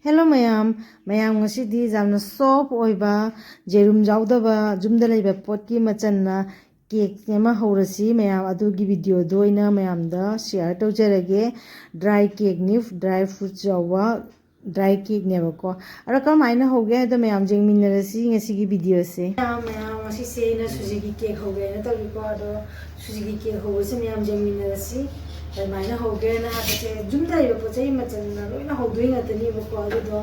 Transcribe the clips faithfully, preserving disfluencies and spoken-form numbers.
Hello ꯃꯌꯥꯝ, ꯃꯌꯥꯝ ꯉꯁꯤꯗꯤ ꯌꯥꯝꯅ soft ꯑꯣꯏꯕ, ꯌꯦꯔꯨꯝ ꯌꯥꯎꯗꯕ, ꯌꯨꯝꯗ ꯂꯩꯕ ꯄꯣꯠꯀꯤ ꯃꯆꯜꯅ cake ꯑꯃ ꯍꯧꯔꯁꯤ꯫ ꯃꯌꯥꯝ ꯑꯗꯨꯒꯤ videoꯗꯣ ꯑꯩꯅ ꯃꯌꯥꯝꯗ share ꯇꯧꯖꯔꯒꯦ꯫ Dry cakeꯅꯤ, dry fruits ꯌꯥꯎꯕ dry cakeꯅꯦꯕꯀꯣ꯫ ꯑꯗꯣ ꯀꯔꯝꯍꯥꯏꯅ ꯍꯧꯒꯦ ꯍꯥꯏꯗꯣ ꯃꯌꯥꯝ ꯌꯦꯡꯃꯤꯟꯅꯔꯁꯤ ꯉꯁꯤꯒꯤ videoꯁꯦ꯫ ꯃꯌꯥꯝ, ꯃꯌꯥꯝ, ꯉꯁꯤꯁꯦ ꯑꯩꯅ ꯁꯨꯖꯤꯒꯤ cake ꯍꯧꯒꯦꯅ ꯇꯧꯔꯤꯀꯣ꯫ ꯑꯗꯣ ꯁꯨꯖꯤꯒꯤ cake ꯍꯧꯕꯁꯦ ꯃꯌꯥꯝ ꯌꯦꯡꯃꯤꯟꯅꯔꯁꯤ꯫ ꯑꯗꯨꯃꯥꯏꯅ ꯍꯧꯒꯦꯅ ꯍꯥꯏꯕꯁꯦ ꯌꯨꯝꯗ ꯂꯩꯕ ꯄꯣꯠ ꯆꯩ ꯃꯆꯜꯅ ꯂꯣꯏꯅ ꯍꯧꯗꯣꯏ ꯉꯥꯛꯇꯅꯦꯕꯀꯣ꯫ ꯑꯗꯨꯗꯣ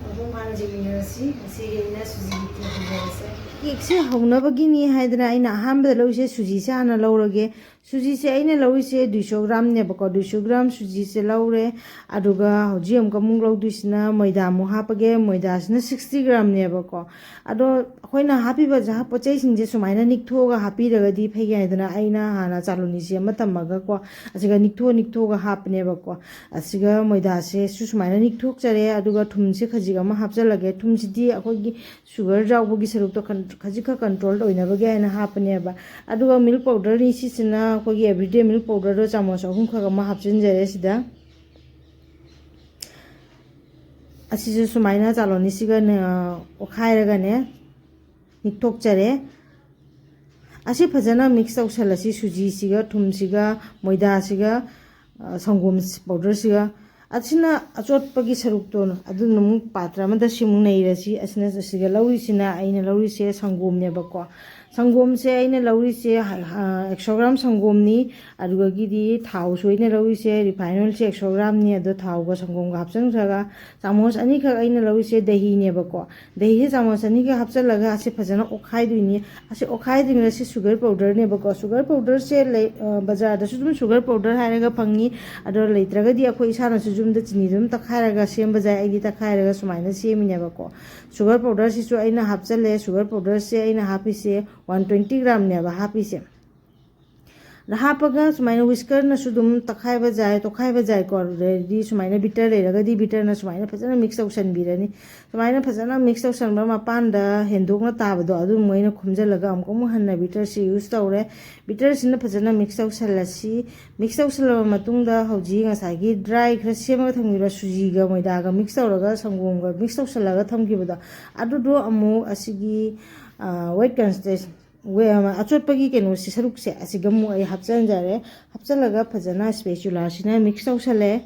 ꯃꯄꯨꯡ ꯐꯥꯅ ꯌꯦꯡꯃꯤꯟꯅꯔꯁꯤ꯫ ꯉꯁꯤꯒꯤ ꯑꯩꯅ ꯁꯨꯖꯤꯒꯤ cake ꯍꯧꯖꯔꯁꯦ꯫ Cakeꯁꯦ ꯍꯧꯅꯕꯒꯤꯅꯤ ꯍꯥꯏꯗꯅ ꯑꯩꯅ ꯑꯍꯥꯟꯕꯗ ꯂꯧꯔꯤꯁꯦ ꯁꯨꯖꯤꯁꯦ ꯍꯥꯟꯅ ꯂꯧꯔꯒꯦ꯫ ꯁꯨꯖꯤꯁꯦ ꯑꯩꯅ ꯂꯧꯔꯤꯁꯦ ꯗꯨꯏꯁꯣ ꯒ꯭ꯔꯥꯝꯅꯦꯕꯀꯣ꯫ ꯗꯨꯏꯁꯣ ꯒ꯭ꯔꯥꯝ ꯁꯨꯖꯤꯁꯦ ꯂꯧꯔꯦ꯫ ꯑꯗꯨꯒ ꯍꯧꯖꯤꯛ ꯑꯃꯨꯛꯀ ꯑꯃꯨꯛ ꯂꯧꯗꯣꯏꯁꯤꯅ ꯃꯣꯏꯗꯥ ꯑꯃꯨꯛ ꯍꯥꯞꯄꯒꯦ꯫ ꯃꯣꯏꯗꯥꯁꯤꯅ sixty gramꯅꯦꯕꯀꯣ꯫ ꯑꯗꯣ ꯑꯩꯈꯣꯏꯅ ꯍꯥꯞꯄꯤꯕ ꯖꯍꯥ-, ꯄꯣꯠ ꯆꯩꯁꯤꯡꯁꯦ ꯁꯨꯃꯥꯏꯅ ꯅꯤꯛꯊꯣꯛꯑꯒ ꯍꯥꯞꯄꯤꯔꯒꯗꯤ ꯐꯩ ꯍꯥꯏꯗꯅ ꯑꯩꯅ ꯍꯥꯟꯅ ꯆꯥꯂꯣꯅꯤꯁꯦ ꯑꯃ ꯇꯝꯃꯒꯀꯣ꯫ ꯑꯁꯤꯒ ꯅꯤꯛꯊꯣꯛ ꯅꯤꯛꯊꯣꯛꯑꯒ ꯍꯥꯞꯄꯅꯦꯕꯀꯣ꯫ ꯑꯁꯤꯒ ꯃꯣꯏꯗꯥꯁꯦꯁꯨ ꯁꯨꯃꯥꯏꯅ ꯅꯤꯛꯊꯣꯛꯆꯔꯦ꯫ ꯑꯗꯨꯒ ꯊꯨꯝꯁꯦ ꯈꯖꯤꯛ ꯑꯃ ꯍꯥꯞꯆꯜꯂꯒꯦ꯫ ꯊꯨꯝꯁꯤꯗꯤ ꯑꯩꯈꯣꯏꯒꯤ sugar ꯌꯥꯎꯕꯒꯤ ꯁꯔꯨꯛꯇꯣ ꯈꯟ-, ꯈꯖꯤꯛꯈꯛ control ꯑꯣꯏꯅꯕꯒꯤ ꯍꯥꯏꯅ ꯍꯥꯞꯄꯅꯦꯕ꯫ ꯑꯗꯨꯒ milk powderꯅꯤ ꯁꯤꯁꯤꯅ, ꯑꯩꯈꯣꯏꯒꯤ everyday milk powderꯗꯣ ꯆꯥꯃꯁ ꯑꯍꯨꯝꯈꯛ ꯑꯃ ꯍꯥꯞꯆꯤꯟꯖꯔꯦ ꯁꯤꯗ꯫ ꯑꯁꯤꯁꯨ ꯁꯨꯃꯥꯏꯅ ꯆꯥꯂꯣꯅꯤꯁꯤꯒ, ꯑ, ꯑꯣꯠꯈꯥꯏꯔꯒꯅꯦ ꯅꯤꯛꯊꯣꯛꯆꯔꯦ꯫ ꯑꯁꯤ ꯐꯖꯅ mix ꯇꯧꯁꯜꯂꯁꯤ, ꯁꯨꯖꯤꯁꯤꯒ, ꯊꯨꯝꯁꯤꯒ, ꯃꯣꯏꯗꯥꯁꯤꯒ, ꯑ, ꯁꯪꯒꯣꯝ powderꯁꯤꯒ꯫ ꯑꯁꯤꯅ ꯑꯆꯣꯠꯄꯒꯤ ꯁꯔꯨꯛꯇꯣ ꯑꯗꯨꯅ ꯑꯃꯨꯛ ꯄꯥꯇ꯭ꯔ ꯑꯃꯗ ꯁꯤꯃꯨꯛ ꯅꯩꯔꯁꯤ꯫ ꯑꯁꯤꯅ, ꯑꯁꯤꯒ ꯂꯧꯔꯤꯁꯤꯅ, ꯑꯩꯅ ꯂꯧꯔꯤꯁꯦ ꯁꯪꯒꯣꯝꯅꯦꯕꯀꯣ꯫ ꯁꯪꯒꯣꯝꯁꯦ ꯑꯩꯅ ꯂꯧꯔꯤꯁꯦ, ꯑ, ꯑꯦꯛꯁꯣ ꯒ꯭ꯔꯥꯝ ꯁꯪꯒꯣꯝꯅꯤ꯫ ꯑꯗꯨꯗꯒꯤꯗꯤ ꯊꯥꯎꯁꯨ ꯑꯩꯅ ꯂꯧꯔꯤꯁꯦ refined oilꯁꯦ ꯑꯦꯛꯁꯣ ꯒ꯭ꯔꯥꯝꯅꯤ꯫ ꯑꯗꯣ ꯊꯥꯎꯒ ꯁꯪꯒꯣꯝꯒ ꯍꯥꯞꯆꯤꯟꯈ꯭ꯔꯒ ꯆꯥꯃꯁ ꯑꯅꯤꯈꯛ ꯑꯩꯅ ꯂꯧꯔꯤꯁꯦ ꯗꯍꯤꯅꯦꯕꯀꯣ꯫ ꯗꯍꯤꯁꯦ ꯆꯥꯃꯁ ꯑꯅꯤꯈꯛ ꯍꯥꯞꯆꯤꯜꯂꯒ ꯑꯁꯤ ꯐꯖꯅ ꯑꯣꯠꯈꯥꯏꯗꯣꯏꯅꯤ꯫ ꯑꯁꯤ ꯑꯣꯠꯈꯥꯏꯗ꯭ꯔꯤꯉꯩꯗ ꯁꯤ sugar powderꯅꯦꯕꯀꯣ꯫ Sugar powderꯁꯦ ꯂꯩ-, ꯑ, ꯕꯖꯥꯔꯗꯁꯨ ꯑꯗꯨꯝ sugar powder ꯍꯥꯏꯔꯒ ꯐꯪꯉꯤ꯫ ꯑꯗꯣ ꯂꯩꯇ꯭ꯔꯒꯗꯤ ꯑꯩꯈꯣꯏ ꯏꯁꯥꯅꯁꯨ ꯌꯨꯝꯗ ꯆꯤꯅꯤꯗꯨ ꯑꯗꯨꯝ ꯇꯛꯈꯥꯏꯔꯒ ꯁꯦꯝꯕ ꯌꯥꯏ꯫ ꯑꯩꯗꯤ ꯇꯛꯈꯥꯏꯔꯒ ꯁꯨꯃꯥꯏꯅ ꯁꯦꯝꯃꯤꯅꯦꯕꯀꯣ꯫ Sugar powderꯁꯤꯁꯨ ꯑꯩꯅ ꯍꯥꯞꯆꯜꯂꯦ꯫ Sugar powderꯁꯦ ꯑꯩꯅ ꯍꯥꯞꯄꯤꯁꯦ one twenty gramꯅꯦꯕ ꯍꯥꯞꯄꯤꯁꯦ꯫ ꯍꯥꯞꯄꯒ ꯁꯨꯃꯥꯏꯅ whisker ꯅꯁꯨ ꯑꯗꯨꯝ ꯇꯛꯈꯥꯏꯕ ꯌꯥꯏ, ꯇꯣꯠꯈꯥꯏꯕ ꯌꯥꯏꯀꯣ꯫ ꯑꯗꯨꯗꯩꯗꯤ ꯁꯨꯃꯥꯏꯅ beater ꯂꯩꯔꯒꯗꯤ beater ꯅ ꯁꯨꯃꯥꯏꯅ ꯐꯖꯅ mix ꯇꯧꯁꯟꯕꯤꯔꯅꯤ꯫ ꯁꯨꯃꯥꯏꯅ ꯐꯖꯅ mix ꯇꯧꯁꯟꯕ ꯃꯄꯥꯟꯗ ꯍꯦꯟꯗꯣꯛꯅ ꯇꯥꯕꯗꯣ ꯑꯗꯨꯝ ꯑꯩꯅ ꯈꯣꯝꯖꯤꯜꯂꯒ ꯑꯃꯨꯛ ꯑꯃꯨꯛ ꯍꯟꯅ beater ꯁꯤ use ꯇꯧꯔꯦ꯫ Beater ꯁꯤꯅ ꯐꯖꯅ mix ꯇꯧꯁꯜꯂꯁꯤ꯫ Mix ꯇꯧꯁꯜꯂꯕ ꯃꯇꯨꯡꯗ ꯍꯧꯖꯤꯛ ꯉꯁꯥꯏꯒꯤ dry ꯈꯔ ꯁꯦꯝꯃꯒ ꯊꯝꯈꯤꯕ ꯁꯨꯖꯤꯒ ꯃꯣꯏꯗꯥꯒ mix ꯇꯧꯔꯒ ꯁꯪꯒꯣꯝꯒ mix ꯇꯧꯁꯜꯂꯒ ꯊꯝꯈꯤꯕꯗꯣ ꯑꯗꯨꯗꯣ ꯑꯃꯨꯛ ꯑꯁꯤꯒꯤ, ꯑ, wet consist-, ꯋꯦ-, ꯑꯆꯣꯠꯄꯒꯤ ꯀꯩꯅꯣꯁꯦ, ꯁꯔꯨꯛꯁꯦ ꯑꯁꯤꯒ ꯑꯃꯨꯛ ꯑꯩ ꯍꯥꯞꯆꯤꯟꯖꯔꯦ꯫ ꯍꯥꯞꯆꯤꯜꯂꯒ ꯐꯖꯅ spatula ꯁꯤꯅ mix ꯇꯧꯁꯜꯂꯦ꯫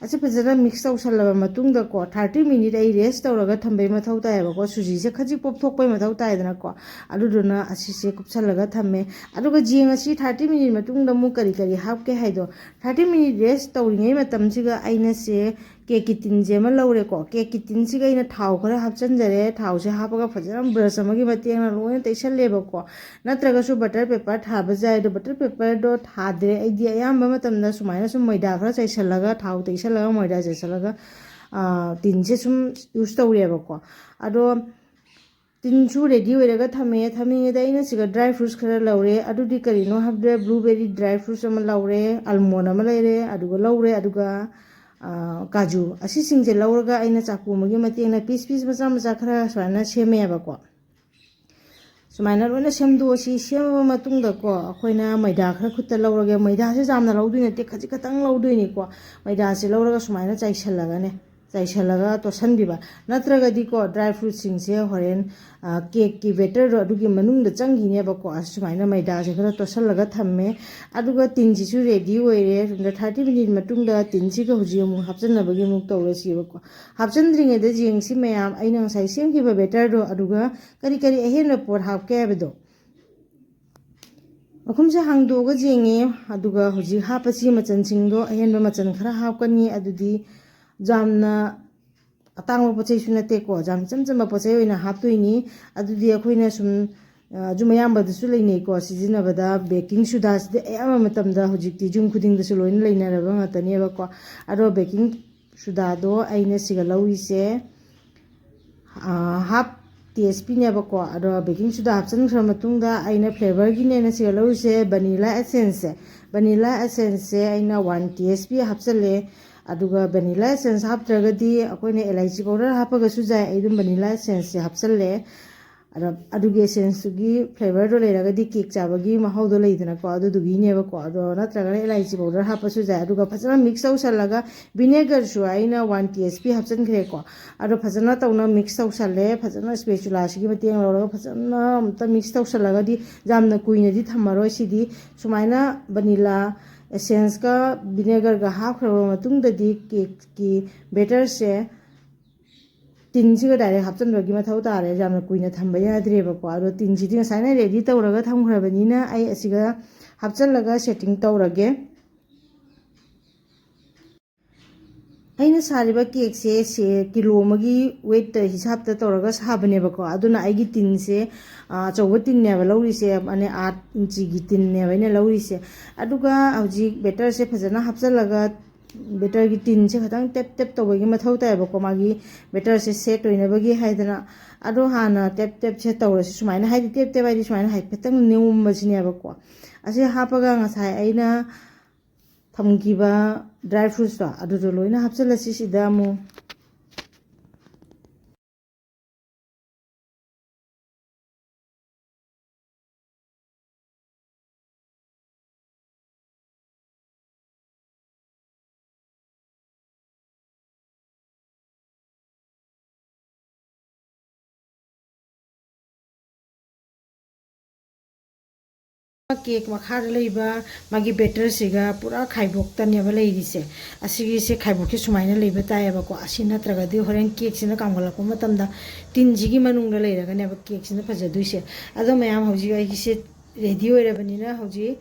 ꯑꯁꯤ ꯐꯖꯅ mix ꯇꯧꯁꯜꯂꯕ ꯃꯇꯨꯡꯗꯀꯣ, thirty minute ꯑꯩ rest ꯇꯧꯔꯒ ꯊꯝꯕꯩ ꯃꯊꯧ ꯇꯥꯏꯌꯦꯕꯀꯣ꯫ ꯁꯨꯖꯤꯁꯦ ꯈꯖꯤꯛ ꯄꯣꯞꯊꯣꯛꯄꯩ ꯃꯊꯧ ꯇꯥꯏꯗꯅꯀꯣ꯫ ꯑꯗꯨꯗꯨꯅ ꯑꯁꯤꯁꯦ ꯀꯨꯞꯁꯜꯂꯒ ꯊꯝꯃꯦ꯫ ꯑꯗꯨꯒ ꯌꯦꯡꯉꯁꯤ thirty minute ꯃꯇꯨꯡꯗ ꯑꯃꯨꯛ ꯀꯔꯤ ꯀꯔꯤ ꯍꯥꯞꯀꯦ ꯍꯥꯏꯗꯣ꯫ Thirty minute rest ꯇꯧꯔꯤꯉꯩ ꯃꯇꯝꯁꯤꯒ ꯑꯩꯅ ꯁꯦ cake ꯀꯤ tin ꯁꯦ ꯑꯃ ꯂꯧꯔꯦꯀꯣ꯫ Cake ꯀꯤ tin ꯁꯤꯒ ꯑꯩꯅ ꯊꯥꯎ ꯈꯔ ꯍꯥꯞꯆꯤꯟꯖꯔꯦ꯫ ꯊꯥꯎꯁꯦ ꯍꯥꯞꯄꯒ ꯐꯖꯅ brush ꯑꯃꯒꯤ ꯃꯇꯦꯡꯅ ꯂꯣꯏꯅ ꯇꯩꯁꯜꯂꯦꯕꯀꯣ꯫ ꯅꯠꯇ꯭ꯔꯒꯁꯨ butter paper ꯊꯥꯕ ꯌꯥꯏ꯫ ꯑꯗꯣ butter paper ꯗꯣ ꯊꯥꯗ꯭ꯔꯦ꯫ ꯑꯩꯗꯤ ꯑꯌꯥꯝꯕ ꯃꯇꯝꯗ ꯁꯨꯃꯥꯏꯅ ꯁꯨꯝ ꯃꯣꯏꯗꯥ ꯈꯔ ꯆꯥꯏꯁꯜꯂꯒ, ꯊꯥꯎ ꯇꯩꯁꯜꯂꯒ, ꯃꯣꯏꯗꯥ ꯆꯥꯏꯁꯜꯂꯒ, ꯑꯥ, tin ꯁꯦ ꯁꯨꯝ use ꯇꯧꯔꯦꯕꯀꯣ꯫ ꯑꯗꯣ tin ꯁꯨ ready ꯑꯣꯏꯔꯒ ꯊꯝꯃꯦ꯫ ꯊꯝꯃꯤꯉꯩꯗ ꯑꯩꯅ ꯁꯤꯒ dry fruits ꯈꯔ ꯂꯧꯔꯦ꯫ ꯑꯗꯨꯗꯤ ꯀꯔꯤꯅꯣ ꯍꯥꯏꯕꯗ blueberry dry fruits ꯑꯃ ꯂꯧꯔꯦ, almond ꯑꯃ ꯂꯩꯔꯦ, ꯑꯗꯨꯒ ꯂꯧꯔꯦ, ꯑꯗꯨꯒ, ꯑꯥ, ꯀꯥꯖꯨ꯫ ꯑꯁꯤꯁꯤꯡꯁꯦ ꯂꯧꯔꯒ ꯑꯩꯅ ꯆꯥꯛꯄꯨ ꯑꯃꯒꯤ ꯃꯇꯦꯡꯅ piece piece ꯃꯆꯥ ꯃꯆꯥ ꯈꯔ ꯁꯨꯃꯥꯏꯅ ꯁꯦꯝꯃꯦꯕꯀꯣ꯫ ꯁꯨꯃꯥꯏꯅ ꯂꯣꯏꯅ ꯁꯦꯝꯗꯣꯛꯑꯁꯤ꯫ ꯁꯦꯝꯃꯕ ꯃꯇꯨꯡꯗꯀꯣ, ꯑꯩꯈꯣꯏꯅ ꯃꯩꯗꯥ ꯈꯔ ꯈꯨꯠꯇ ꯂꯧꯔꯒꯦ꯫ ꯃꯩꯗꯥꯁꯦ ꯌꯥꯝꯅ ꯂꯧꯗꯣꯏ ꯅꯠꯇꯦ, ꯈꯖꯤꯛ ꯈꯛꯇꯪ ꯂꯧꯗꯣꯏꯅꯤꯀꯣ꯫ ꯃꯩꯗꯥꯁꯦ ꯂꯧꯔꯒ ꯁꯨꯃꯥꯏꯅ ꯆꯥꯏꯁꯜꯂꯒꯅꯦ, ꯆꯥꯏꯁꯜꯂꯒ ꯇꯣꯠꯁꯟꯕꯤꯕ꯫ ꯅꯠꯇ꯭ꯔꯒꯗꯤꯀꯣ, dry fruits ꯁꯤꯡꯁꯦ ꯍꯣꯔꯦꯟ, ꯑ, cake ꯀꯤ batter ꯗꯣ ꯑꯗꯨꯒꯤ ꯃꯅꯨꯡꯗ ꯆꯪꯈꯤꯅꯦꯕꯀꯣ꯫ ꯑꯁ, ꯁꯨꯃꯥꯏꯅ ꯃꯩꯗꯥꯁꯦ ꯈꯔ ꯇꯣꯠꯁꯜꯂꯒ ꯊꯝꯃꯦ꯫ ꯑꯗꯨꯒ tin ꯁꯤꯁꯨ ready ꯑꯣꯏꯔꯦ꯫ ꯁꯣꯝꯗ thirty minute ꯃꯇꯨꯡꯗ tin ꯁꯤꯒ ꯍꯧꯖꯤꯛ ꯑꯃꯨꯛ ꯍꯥꯞꯆꯟꯅꯕꯒꯤ ꯑꯃꯨꯛ ꯇꯧꯔꯁꯤꯕꯀꯣ꯫ ꯍꯥꯞꯆꯟꯗ꯭ꯔꯤꯉꯩꯗ ꯌꯦꯡꯁꯤ ꯃꯌꯥꯝ, ꯑꯩꯅ ꯉꯁꯥꯏ ꯁꯦꯝꯈꯤꯕ batter ꯗꯣ, ꯑꯗꯨꯒ ꯀꯔꯤ ꯀꯔꯤ ꯑꯍꯦꯟꯕ ꯄꯣꯠ ꯍꯥꯞꯀꯦ ꯍꯥꯏꯕꯗꯣ꯫ ꯃꯈꯨꯝꯁꯦ ꯍꯥꯡꯗꯣꯛꯑꯒ ꯌꯦꯡꯉꯦ꯫ ꯑꯗꯨꯒ ꯍꯧꯖꯤꯛ ꯍꯥꯞꯄꯁꯤ ꯃꯆꯜꯁꯤꯡꯗꯣ, ꯑꯍꯦꯟꯕ ꯃꯆꯜ ꯈꯔ ꯍꯥꯞꯀꯅꯤ꯫ ꯑꯗꯨꯗꯤ ꯌꯥꯝꯅ ꯑꯇꯥꯡꯕ ꯄꯣꯠ ꯆꯩꯁꯨ ꯅꯠꯇꯦꯀꯣ, ꯌꯥꯝ ꯏꯆꯝ ꯆꯝꯕ ꯄꯣꯠ ꯆꯩ ꯑꯣꯏꯅ ꯍꯥꯞꯇꯣꯏꯅꯤ꯫ ꯑꯗꯨꯗꯤ ꯑꯩꯈꯣꯏꯅ ꯁꯨꯝ, ꯑ, ꯌꯨꯝ ꯑꯌꯥꯝꯕꯗꯁꯨ ꯂꯩꯅꯩꯀꯣ, ꯁꯤꯖꯤꯟꯅꯕꯗ baking soda ꯁꯤꯗꯤ ꯑꯌꯥꯝꯕ ꯃꯇꯝꯗ ꯍꯧꯖꯤꯛꯇꯤ ꯌꯨꯝ ꯈꯨꯗꯤꯡꯗꯁꯨ ꯂꯣꯏꯅ ꯂꯩꯅꯔꯕ ꯉꯥꯛꯇꯅꯦꯕꯀꯣ꯫ ꯑꯗꯣ baking soda ꯗꯣ ꯑꯩꯅ ꯁꯤꯒ ꯂꯧꯔꯤꯁꯦ, ꯑ, half ꯇꯤ ꯑꯦꯁ ꯄꯤꯅꯦꯕꯀꯣ꯫ ꯑꯗꯣ ꯕꯦꯀꯤꯡ ꯁꯣꯗꯥ ꯍꯥꯞꯆꯤꯟꯈ꯭ꯔ ꯃꯇꯨꯡꯗ ꯑꯩꯅ ꯐ꯭ꯂꯦꯕꯔꯒꯤꯅꯦꯅ ꯁꯤꯗ ꯂꯧꯔꯤꯁꯦ ꯚꯅꯤꯂꯥ ꯑꯦꯁꯦꯟꯁꯁꯦ꯫ ꯚꯅꯤꯂꯥ ꯑꯦꯁꯦꯟꯁꯁꯦ ꯑꯩꯅ ꯋꯥꯟ ꯇꯤ ꯑꯦꯁ ꯄꯤ ꯍꯥꯞꯆꯤꯜꯂꯦ꯫ ꯑꯗꯨꯒ ꯚꯅꯤꯂꯥ ꯑꯦꯁꯦꯟꯁ ꯍꯥꯞꯇ꯭ꯔꯒꯗꯤ ꯑꯩꯈꯣꯏꯅ ꯑꯦꯂꯥꯏꯆꯤ ꯄꯥꯎꯗꯔ ꯍꯥꯞꯄꯒꯁꯨ ꯌꯥꯏ꯫ ꯑꯩ ꯑꯗꯨꯝ ꯚꯅꯤꯂꯥ ꯑꯦꯁꯦꯟꯁꯁꯦ ꯍꯥꯞꯆꯤꯜꯂꯦ꯫ ꯑꯗꯣ ꯑꯗꯨꯒꯤ ꯑꯦꯁꯦꯟꯁꯇꯨꯒꯤ ꯐ꯭ꯂꯦꯕꯔꯗꯣ ꯂꯩꯔꯒꯗꯤ ꯀꯦꯛ ꯆꯥꯕꯒꯤ ꯃꯍꯥꯎꯗꯣ ꯂꯩꯗꯅꯀꯣ, ꯑꯗꯨꯗꯨꯒꯤꯅꯦꯕꯀꯣ꯫ ꯑꯗꯣ ꯅꯠꯇ꯭ꯔꯒꯅ ꯑꯦꯂꯥꯏꯆꯤ ꯄꯥꯎꯗꯔ ꯍꯥꯞꯄꯁꯨ ꯌꯥꯏ꯫ ꯑꯗꯨꯒ ꯐꯖꯅ ꯃꯤꯛꯁ ꯇꯧꯁꯜꯂꯒ, ꯚꯤꯅꯦꯒꯔꯁꯨ ꯑꯩꯅ ꯋꯥꯟ ꯇꯤ ꯑꯦꯁ ꯄꯤ ꯍꯥꯞꯆꯤꯟꯈ꯭ꯔꯦꯀꯣ꯫ ꯑꯗꯣ ꯐꯖꯅ ꯇꯧꯅ ꯃꯤꯛꯁ ꯇꯧꯁꯜꯂꯦ꯫ ꯐꯖꯅ ꯁ꯭ꯄꯦꯆꯨꯂꯥꯁꯤꯒꯤ ꯃꯇꯦꯡ ꯂꯧꯔꯒ ꯐꯖꯅ ꯑꯝꯇ ꯃꯤꯛꯁ ꯇꯧꯁꯜꯂꯒꯗꯤ ꯌꯥꯝꯅ ꯀꯨꯏꯅꯗꯤ ꯊꯝꯃꯔꯣꯏ ꯁꯤꯗꯤ꯫ ꯁꯨꯃꯥꯏꯅ ꯚꯅꯤꯂꯥ ꯑꯦꯁꯦꯟꯁꯀ ꯚꯤꯅꯦꯒꯔꯒ ꯍꯥꯞꯈ꯭ꯔꯕ ꯃꯇꯨꯡꯗꯗꯤ ꯀꯦꯛꯀꯤ ꯕꯦꯇꯔꯁꯦ ꯇꯤꯟꯁꯤꯒ ꯗꯥꯏꯔꯦꯛ ꯍꯥꯞꯆꯤꯟꯕꯒꯤ ꯃꯊꯧ ꯇꯥꯔꯦ꯫ ꯌꯥꯝꯅ ꯀꯨꯏꯅ ꯊꯝꯕ ꯌꯥꯗ꯭ꯔꯦꯕꯀꯣ꯫ ꯑꯗꯣ ꯇꯤꯟꯁꯤꯗꯤ ꯉꯁꯥꯏꯅ ꯔꯦꯗꯤ ꯇꯧꯔꯒ ꯊꯝꯈ꯭ꯔꯕꯅꯤꯅ ꯑꯩ ꯑꯁꯤꯒ ꯍꯥꯞꯆꯤꯜꯂꯒ ꯁꯦꯠꯇꯤꯡ ꯇꯧꯔꯒꯦ꯫ ꯑꯩꯅ ꯁꯥꯔꯤꯕ ꯀꯦꯛꯁꯦ ꯁꯦ ꯀꯤꯂꯣ ꯑꯃꯒꯤ ꯋꯦꯠꯇ ꯍꯤꯁꯥꯞꯇ ꯇꯧꯔꯒ ꯁꯥꯕꯅꯦꯕꯀꯣ꯫ ꯑꯗꯨꯅ ꯑꯩꯒꯤ ꯇꯤꯟꯁꯦ, ꯑ, ꯑꯆꯧꯕ ꯇꯤꯟꯅꯦꯕ ꯂꯧꯔꯤꯁꯦ, ꯃꯥꯅꯦ, ꯑꯥꯠ ꯏꯟꯆꯤꯒꯤ ꯇꯤꯟꯅꯦꯕ ꯑꯩꯅ ꯂꯧꯔꯤꯁꯦ꯫ ꯑꯗꯨꯒ ꯍꯧꯖꯤꯛ ꯕꯦꯇꯔꯁꯦ ꯐꯖꯅ ꯍꯥꯞꯆꯤꯜꯂꯒ, ꯕꯦꯇꯔꯒꯤ ꯇꯤꯟꯁꯦ ꯈꯤꯇꯪ ꯇꯦꯞ ꯇꯦꯞ ꯇꯧꯕꯒꯤ ꯃꯊꯧ ꯇꯥꯏꯌꯦꯕꯀꯣ, ꯃꯥꯒꯤ ꯕꯦꯇꯔꯁꯦ ꯁꯦꯠ ꯑꯣꯏꯅꯕꯒꯤ ꯍꯥꯏꯗꯅ꯫ ꯑꯗꯣ ꯍꯥꯟꯅ ꯇꯦꯞ ꯇꯦꯞꯁꯦ ꯇꯧꯔꯁꯤ꯫ ꯁꯨꯃꯥꯏꯅ, ꯍꯥꯏꯗꯤ ꯇꯦꯞ ꯇꯦꯞ ꯍꯥꯏꯗꯤ ꯁꯨꯃꯥꯏꯅ ꯍꯥꯏꯐꯦꯠꯇꯪ ꯅꯣꯝꯕꯁꯤꯅꯦꯕꯀꯣ꯫ ꯑꯁꯤ ꯍꯥꯞꯄꯒ ꯉꯁꯥꯏ ꯑꯩꯅ ꯊꯝꯈꯤꯕ ꯗ꯭ꯔꯥꯏ ꯐ꯭ꯔꯨꯠꯁꯇꯣ ꯑꯗꯨꯗꯣ ꯂꯣꯏꯅ ꯍꯥꯞꯆꯤꯜꯂꯁꯤ ꯁꯤꯗ ꯑꯃꯨꯛ꯫ ꯀꯦꯛ ꯃꯈꯥꯗ ꯂꯩꯕ ꯃꯥꯒꯤ ꯕꯦꯇꯔꯁꯤꯒ ꯄꯨꯔꯥ ꯈꯥꯏꯕꯣꯛꯇꯅꯦꯕ ꯂꯩꯔꯤꯁꯦ꯫ ꯑꯁꯤꯒꯤꯁꯦ ꯈꯥꯏꯕꯣꯛꯁꯦ ꯁꯨꯃꯥꯏꯅ ꯂꯩꯕ ꯇꯥꯏꯌꯦꯕꯀꯣ꯫ ꯑꯁꯤ ꯅꯠꯇ꯭ꯔꯒꯗꯤ ꯍꯣꯔꯦꯟ ꯀꯦꯛꯁꯤꯅ ꯀꯥꯝꯒꯠꯂꯛꯄ ꯃꯇꯝꯗ ꯇꯤꯟꯁꯤꯒꯤ ꯃꯅꯨꯡꯗ ꯂꯩꯔꯒꯅꯦꯕ ꯀꯦꯛꯁꯤꯅ ꯐꯖꯗꯣꯏꯁꯦ꯫ ꯑꯗꯣ ꯃꯌꯥꯝ, ꯍꯧꯖꯤꯛ ꯑꯩꯒꯤꯁꯦ ꯔꯦꯗꯤ ꯑꯣꯏꯔꯕꯅꯤꯅ ꯍꯧꯖꯤꯛ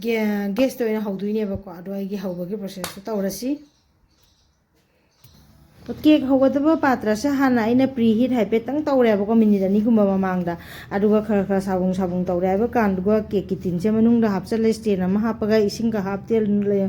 ꯒꯦ-, ꯒꯦꯁꯇ ꯑꯣꯏꯅ ꯍꯧꯗꯣꯏꯅꯦꯕꯀꯣ꯫ ꯑꯗꯣ ꯑꯩꯒꯤ ꯍꯧꯕꯒꯤ ꯄ꯭ꯔꯣꯁꯦꯁꯇꯣ ꯇꯧꯔꯁꯤ꯫ ꯀꯦꯛ ꯍꯧꯒꯗꯕ ꯄꯥꯇ꯭ꯔꯁꯦ ꯍꯥꯟꯅ ꯑꯩꯅ ꯄ꯭ꯔꯤ ꯍꯤꯠ ꯍꯥꯏꯐꯦꯠꯇꯪ ꯇꯧꯔꯦꯕꯀꯣ, ꯃꯤꯅꯤꯠ ꯑꯅꯤꯒꯨꯝꯕ ꯃꯃꯥꯡꯗ꯫ ꯑꯗꯨꯒ ꯈꯔ ꯈꯔ ꯁꯥꯕꯨꯡ ꯁꯥꯕꯨꯡ ꯇꯧꯔꯦ ꯍꯥꯏꯕ ꯀꯥꯟꯗꯨꯒ ꯀꯦꯛꯀꯤ ꯇꯤꯟꯁꯦ ꯃꯅꯨꯡꯗ ꯍꯥꯞꯆꯜꯂꯦ, ꯁ꯭ꯇꯦꯟ ꯑꯃ ꯍꯥꯞꯄꯒ, ꯏꯁꯤꯡꯒ ꯍꯥꯞꯇꯦ, ꯂꯩ-,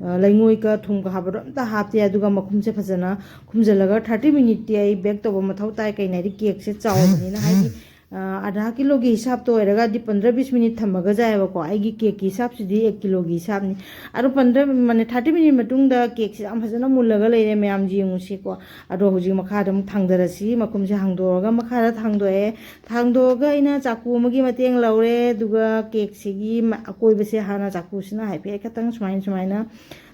ꯑ, ꯂꯩꯉꯣꯏꯒ ꯊꯨꯝꯒ ꯍꯥꯞꯄꯗꯣ ꯑꯝꯇ ꯍꯥꯞꯇꯦ꯫ ꯑꯗꯨꯒ ꯃꯈꯨꯝꯁꯦ ꯐꯖꯅ ꯈꯨꯝꯖꯤꯜꯂꯒ ꯊꯥꯔꯇꯤ ꯃꯤꯅꯤꯠꯇꯤ ꯑꯩ ꯕꯦꯛ ꯇꯧꯕ ꯃꯊꯧ ꯇꯥꯏ꯫ ꯀꯩꯅꯣ ꯍꯥꯏꯗꯤ ꯀꯦꯛꯁꯦ ꯆꯥꯎꯕꯅꯤꯅ, ꯍꯥꯏꯗꯤ ꯑ, ꯑꯙꯥ ꯀꯤꯂꯣꯒꯤ ꯍꯤꯁꯥꯞꯇ ꯑꯣꯏꯔꯒꯗꯤ ꯄꯟꯗ꯭ꯔ ꯕꯤꯁ ꯃꯤꯅꯤꯠ ꯊꯝꯃꯒ ꯆꯥꯏꯌꯦꯕꯀꯣ꯫ ꯑꯩꯒꯤ ꯀꯦꯛꯀꯤ ꯍꯤꯁꯥꯞꯁꯤꯗꯤ ꯑꯦꯛ ꯀꯤꯂꯣꯒꯤ ꯍꯤꯁꯥꯞꯅꯤ꯫ ꯑꯗꯣ ꯄꯟꯗ꯭ꯔ ꯃꯤꯅꯤꯠ, ꯊꯥꯔꯇꯤ ꯃꯤꯅꯤꯠ ꯃꯇꯨꯡꯗ ꯀꯦꯛꯁꯦ ꯌꯥꯝ ꯐꯖꯅ ꯃꯨꯜꯂꯒ ꯂꯩꯔꯦ꯫ ꯃꯌꯥꯝ ꯌꯦꯡꯉꯨꯁꯤꯀꯣ꯫ ꯑꯗꯣ ꯍꯧꯖꯤꯛ ꯃꯈꯥꯗ ꯑꯃꯨꯛ ꯊꯥꯡꯗꯔꯁꯤ꯫ ꯃꯈꯨꯝꯁꯦ ꯍꯥꯡꯗꯣꯛꯑꯒ ꯃꯈꯥꯗ ꯊꯥꯡꯗꯣꯛꯑꯦ꯫ ꯊꯥꯡꯗꯣꯛꯑꯒ ꯑꯩꯅ ꯆꯥꯀꯨ ꯑꯃꯒꯤ ꯃꯇꯦꯡ ꯂꯧꯔꯦ꯫ ꯑꯗꯨꯒ ꯀꯦꯛꯁꯤꯒꯤ ꯃ-, ꯑꯀꯣꯏꯕꯁꯦ ꯍꯥꯟꯅ ꯆꯥꯀꯨꯁꯤꯅ ꯍꯥꯏꯐꯦꯠ ꯈꯇꯪ ꯁꯨꯃꯥꯏꯅ, ꯁꯨꯃꯥꯏꯅ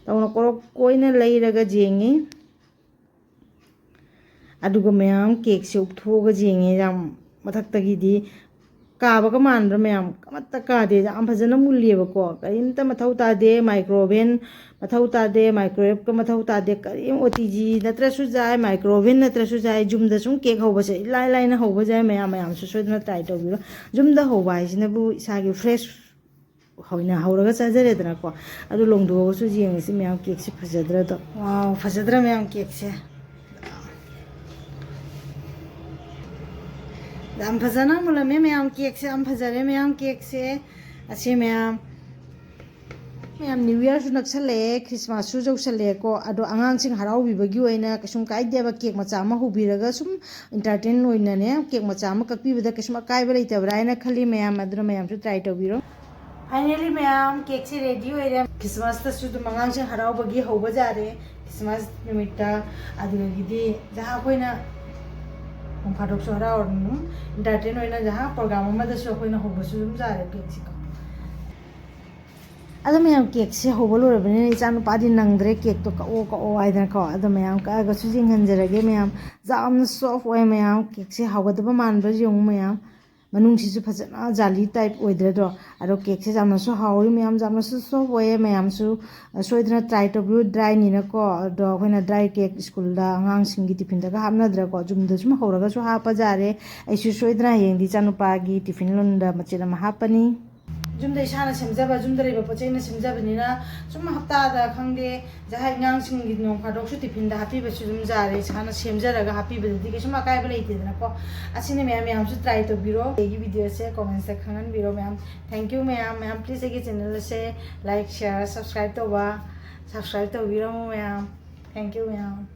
ꯇꯧꯅ ꯀꯣꯔꯣꯛ ꯀꯣꯏꯅ ꯂꯩꯔꯒ ꯌꯦꯡꯉꯤ꯫ ꯑꯗꯨꯒ ꯃꯌꯥꯝ ꯀꯦꯛꯁꯦ ꯎꯞꯊꯣꯛꯑꯒ ꯌꯦꯡꯉꯦ꯫ ꯌꯥꯝ ꯃꯊꯛꯇꯒꯤꯗꯤ ꯀꯥꯕꯒ ꯃꯥꯟꯕ꯭ꯔꯥ ꯃꯌꯥꯝ? ꯑꯃꯠꯇ ꯀꯥꯗꯦ꯫ ꯌꯥꯝ ꯐꯖꯅ ꯃꯨꯜꯂꯤꯕꯀꯣ꯫ ꯀꯔꯤꯝꯇ ꯃꯊꯧ ꯇꯥꯗꯦ꯫ ꯃꯥꯏꯀ꯭ꯔꯣꯋꯦꯚ ꯃꯊꯧ ꯇꯥꯗꯦ꯫ ꯃꯥꯏꯀ꯭ꯔꯣꯋꯦꯚꯀ ꯃꯊꯧ ꯇꯥꯗꯦ꯫ ꯀꯔꯤꯝ ꯑꯣ ꯇꯤ ꯖꯤ ꯅꯠꯇ꯭ꯔꯁꯨ ꯌꯥꯏ, ꯃꯥꯏꯀ꯭ꯔꯣꯋꯦꯚ ꯅꯠꯇ꯭ꯔꯁꯨ ꯌꯥꯏ꯫ ꯌꯨꯝꯗ ꯁꯨꯝ ꯀꯦꯛ ꯍꯧꯕꯁꯦ ꯏꯂꯥꯏ ꯂꯥꯏꯅ ꯍꯧꯕ ꯌꯥꯏ꯫ ꯃꯌꯥꯝ, ꯃꯌꯥꯝꯁꯨ ꯁꯣꯏꯗꯅ ꯇ꯭ꯔꯥꯏ ꯇꯧꯕꯤꯔꯣ꯫ ꯌꯨꯝꯗ ꯍꯧꯕ ꯍꯥꯏꯁꯤꯅꯕꯨ ꯏꯁꯥꯒꯤ ꯐ꯭ꯔꯦꯁ ꯑꯣꯏꯅ ꯍꯧꯔꯒ ꯆꯥꯖꯔꯦꯗꯅꯀꯣ꯫ ꯑꯗꯨ ꯂꯣꯡꯗꯣꯛꯑꯒꯁꯨ ꯌꯦꯡꯉꯁꯤ ꯃꯌꯥꯝ, ꯀꯦꯛꯁꯦ ꯐꯖꯗ꯭ꯔꯥꯗꯣ꯫ ꯋꯥꯎ, ꯐꯖꯗ꯭ꯔꯥ ꯃꯌꯥꯝ ꯀꯦꯛꯁꯦ? ꯌꯥꯝ ꯐꯖꯅ ꯃꯨꯜꯂꯝꯃꯦ ꯃꯌꯥꯝ, ꯀꯦꯛꯁꯦ ꯌꯥꯝ ꯐꯖꯔꯦ ꯃꯌꯥꯝ, ꯀꯦꯛꯁꯦ꯫ ꯑꯁꯤ ꯃꯌꯥꯝ, ꯃꯌꯥꯝ ꯅ꯭ꯌꯨ ꯌꯔꯁꯨ ꯅꯛꯁꯜꯂꯛꯑꯦ, ꯈ꯭ꯔꯤꯁꯃꯥꯁꯁꯨ ꯌꯧꯁꯜꯂꯛꯑꯦꯀꯣ꯫ ꯑꯗꯣ ꯑꯉꯥꯡꯁꯤꯡ ꯍꯔꯥꯎꯕꯤꯕꯒꯤ ꯑꯣꯏꯅ ꯀꯩꯁꯨꯝ ꯀꯥꯏꯗꯦꯕ, ꯀꯦꯛ ꯃꯆꯥ ꯑꯃ ꯍꯧꯕꯤꯔꯒ ꯁꯨꯝ ꯏꯟꯇꯔꯇꯦꯟ ꯑꯣꯏꯅꯅꯦ, ꯀꯦꯛ ꯃꯆꯥ ꯑꯃ ꯀꯛꯄꯤꯕꯗ ꯀꯩꯁꯨꯝ ꯑꯀꯥꯏꯕ ꯂꯩꯇꯕ꯭ꯔꯥ ꯍꯥꯏꯅ ꯈꯜꯂꯤ ꯃꯌꯥꯝ꯫ ꯑꯗꯨꯅ ꯃꯌꯥꯝꯁꯨ ꯇ꯭ꯔꯥꯏ ꯇꯧꯕꯤꯔꯣ꯫ ꯐꯥꯏꯅꯦꯜꯂꯤ ꯃꯌꯥꯝ, ꯀꯦꯛꯁꯦ ꯔꯦꯗꯤ ꯑꯣꯏꯔꯦ꯫ ꯈ꯭ꯔꯤꯁꯃꯥꯁꯇꯁꯨ ꯑꯗꯨꯝ ꯑꯉꯥꯡꯁꯤꯡ ꯍꯔꯥꯎꯕꯒꯤ ꯍꯧꯕ ꯌꯥꯔꯦ꯫ ꯈ꯭ꯔꯤꯁꯃꯥꯁ ꯅꯨꯃꯤꯠꯇ, ꯑꯗꯨꯗꯒꯤꯗꯤ ꯖꯍꯥ ꯑꯩꯈꯣꯏꯅ ꯅꯣꯡ ꯐꯥꯗꯣꯛꯁꯨ ꯍꯔꯥꯎꯔ ꯑꯗꯨꯝ ꯏꯟꯇꯔꯇꯦꯟ ꯑꯣꯏꯅ ꯖꯍꯥ ꯄ꯭ꯔꯣꯒ꯭ꯔꯥꯝ ꯑꯃꯗꯁꯨ ꯑꯩꯈꯣꯏꯅ ꯍꯧꯕꯁꯨ ꯑꯗꯨꯝ ꯌꯥꯔꯦ ꯀꯦꯛꯁꯤꯀꯣ꯫ ꯑꯗꯣ ꯃꯌꯥꯝ, ꯀꯦꯛꯁꯦ ꯍꯧꯕ ꯂꯣꯏꯔꯕꯅꯤꯅ ꯏꯆꯥ ꯅꯨꯄꯥꯗꯤ ꯅꯪꯗ꯭ꯔꯦ, ꯀꯦꯛꯇꯣ ꯀꯛꯑꯣ ꯀꯛꯑꯣ ꯍꯥꯏꯗꯅꯀꯣ꯫ ꯑꯗꯣ ꯃꯌꯥꯝ ꯀꯛꯑꯒꯁꯨ ꯌꯦꯡꯍꯟꯖꯔꯒꯦ ꯃꯌꯥꯝ꯫ ꯌꯥꯝꯅ ꯁꯣꯐ ꯑꯣꯏ ꯃꯌꯥꯝ, ꯀꯦꯛꯁꯦ ꯍꯧꯒꯗꯕ ꯃꯥꯟꯕ꯭ꯔꯥ ꯌꯦꯡꯉꯨ ꯃꯌꯥꯝ꯫ ꯃꯅꯨꯡꯁꯤꯁꯨ ꯐꯖꯅ ꯖꯥꯂꯤ ꯇꯥꯏꯞ ꯑꯣꯏꯗ꯭ꯔꯗ꯭ꯔꯣ? ꯑꯗꯣ ꯀꯦꯛꯁꯦ ꯌꯥꯝꯅꯁꯨ ꯍꯥꯎꯔꯤ ꯃꯌꯥꯝ, ꯌꯥꯝꯅꯁꯨ ꯁꯣꯐ ꯑꯣꯏꯌꯦ꯫ ꯃꯌꯥꯝꯁꯨ, ꯑ, ꯁꯣꯏꯗꯅ ꯇ꯭ꯔꯥꯏ ꯇꯧꯕꯤꯌꯨ꯫ ꯗ꯭ꯔꯥꯏꯅꯤꯅꯀꯣ, ꯑꯗꯣ ꯑꯩꯈꯣꯏꯅ ꯗ꯭ꯔꯥꯏ ꯀꯦꯛ ꯁ꯭ꯀꯨꯜꯗ ꯑꯉꯥꯡꯁꯤꯡꯒꯤ ꯇꯤꯐꯤꯟꯗꯒ ꯍꯥꯞꯅꯗ꯭ꯔꯀꯣ, ꯌꯨꯝꯗ ꯁꯨꯝ ꯍꯧꯔꯒꯁꯨ ꯍꯥꯞꯄ ꯌꯥꯔꯦ꯫ ꯑꯩꯁꯨ ꯁꯣꯏꯗꯅ ꯍꯌꯦꯡꯗꯤ ꯏꯆꯥꯅꯨꯄꯥꯒꯤ ꯇꯤꯐꯤꯟ ꯂꯣꯟꯗ ꯃꯆꯦꯠ ꯑꯃ ꯍꯥꯞꯄꯅꯤ꯫ ꯌꯨꯝꯗ ꯏꯁꯥꯅ ꯁꯦꯝꯖꯕ, ꯌꯨꯝꯗ ꯂꯩꯕ ꯄꯣꯠ ꯆꯩꯅ ꯁꯦꯝꯖꯕꯅꯤꯅ, ꯁꯨꯝ ꯍꯞꯇꯥꯗ ꯈꯪꯗꯦ, ꯖꯍꯥꯏ ꯑꯉꯥꯡꯁꯤꯡꯒꯤ ꯅꯣꯡ ꯐꯥꯗꯣꯛꯁꯨ ꯇꯤꯐꯤꯟꯗ ꯍꯥꯞꯄꯤꯕꯁꯨ ꯑꯗꯨꯝ ꯌꯥꯔꯦ꯫ ꯏꯁꯥꯅ ꯁꯦꯝꯖꯔꯒ ꯍꯥꯞꯄꯤꯕꯗꯗꯤ ꯀꯩꯁꯨꯝ ꯑꯀꯥꯏꯕ ꯂꯩꯇꯦꯗꯅꯀꯣ꯫ ꯑꯁꯤꯅ ꯃꯌꯥꯝ, ꯃꯌꯥꯝꯁꯨ try ꯇꯧꯕꯤꯔꯣ꯫ ꯑꯩꯒꯤ videoꯁꯦ commentsꯇ ꯈꯪꯍꯟꯕꯤꯔꯣ ꯃꯌꯥꯝ꯫ Thank you ꯃꯌꯥꯝ꯫ ꯃꯌꯥꯝ please ꯑꯩꯒꯤ channel ꯑꯁꯦ like, share, subscribe ꯇꯧꯕ, subscribe ꯇꯧꯕꯤꯔꯝꯃꯣ ꯃꯌꯥꯝ꯫ Thank you ꯃꯌꯥꯝ꯫